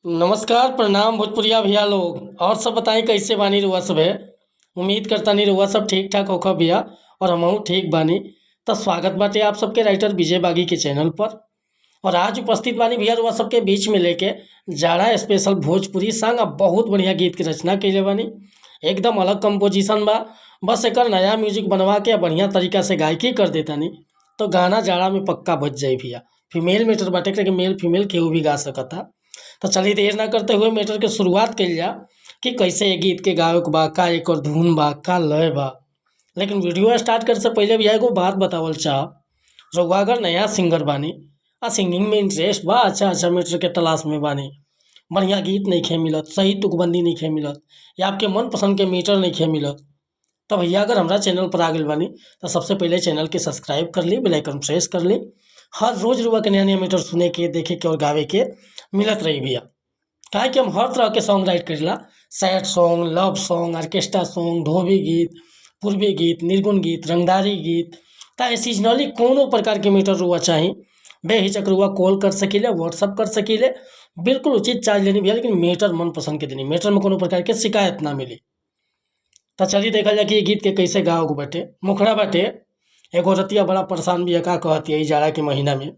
नमस्कार, प्रणाम भोजपुरिया भैया लोग। और सब बताई कैसे बानी रउआ सभे। उम्मीद करतानी रउआ सब ठीक ठाक होखब भैया और हमहू ठीक बानी। त स्वागत बाटे आप सबके राइटर विजय बागी के चैनल पर। और आज उपस्थित बानी भैया रउआ सबके बीच में लेके जाड़ा स्पेशल भोजपुरी सॉन्ग आ बहुत बढ़िया गीत के रचना कइले बानी। एकदम अलग कंपोजिशन बा, बस एकर नया म्यूजिक बनवा के बढ़िया तरीका से गायकी कर देतानी तो गाना जाड़ा में पक्का बज जाई भैया। फीमेल मैटर बाटे, एकरा के मेल फीमेल केहू भी गा सकता। तो चलिए देर ना करते हुए मैटर के शुरुआत कइल जा कि कैसे ये गीत के गावे के बा, का एकर धुन बा, का लय बा। लेकिन वीडियो स्टार्ट करे से पहले भैया एगो बात बतावल चाहब। रउआ अगर नया सिंगर बानी आ सिंगिंग में इंटरेस्ट बा, अच्छा अच्छा मैटर के तलाश में बानी, बढ़िया गीत नइखे मिलत, सही तुकबंदी नइखे मिलत या आपके मनपसंद के मीटर नइखे मिलत, तो भैया अगर हमरा चैनल पर आ गइल बानी तो सबसे पहले चैनल के सब्सक्राइब कर ली, बेल आइकन प्रेस कर ली। हर रोज़ रउआ के नया नया मीटर सुने के, देखे के और गावे के मिलत रही भैया। काहे कि हम हर तरह के सॉन्ग राइट करीला, sad song, love song, orchestra song, धोबी गीत, पूर्वी गीत, निर्गुण गीत, रंगदारी गीत। त सीजनली कोनो प्रकार के मीटर रउआ चाही बेहिचक रउआ कॉल कर सकीले, व्हाट्सअप कर सकीले। बिल्कुल उचित चार्ज लेनी भैया, लेकिन मीटर मनपसंद के देनी, मीटर में कोनो प्रकार के शिकायत ना मिली। तो चलिए देखल जाए कि ये गीत के कैसे गावे के बाटे। मुखड़ा बाटे, एगो रतिया बड़ा परेशान बिया, का कहतिया ई जाड़ा के महीना में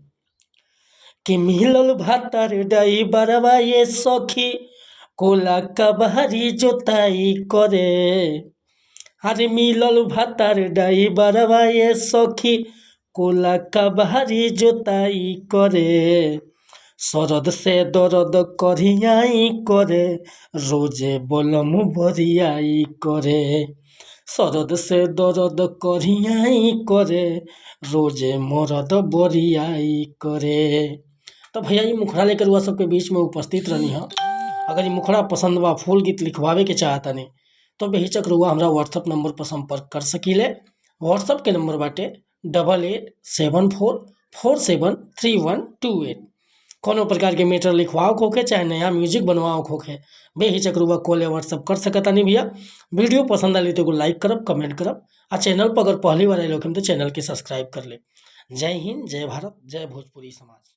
कि मिलल भातर डईबरवा ये सखी कोला कबहरी जोताई करे। अरे मिलल भातर डईबरवा ये सखी कोला कबहरी जोताई करे। सरद से दर्द करियाई करे, रोजे बलम बरियाई करे। सरद से दर्द करियाई करे, रोजे मरद बरियाई करे। तो भैया ये मुखड़ा लेकर रउआ सबके बीच में उपस्थित रहनी है। अगर ये मुखड़ा पसंद बा, फुल गीत लिखवावे के चाहतानी तो बेहिचक रउआ हमरा व्हाट्सअप नंबर पर संपर्क कर सकीले। व्हाट्सअप के नंबर बाटे 8874473128। कोनो प्रकार के मैटर लिखवाओ के होखे चाहे नया म्यूजिक बनवाओ के होखे, बेहिचक रउआ कॉल या व्हाट्सअप कर सकतानी भैया। वीडियो पसंद आली तो एगो लाइक करब, कमेंट करब आ चैनल पर अगर पहली बार आइल होखिन तो चैनल के सब्सक्राइब कर ले। जय हिंद, जय भारत, जय भोजपुरी समाज।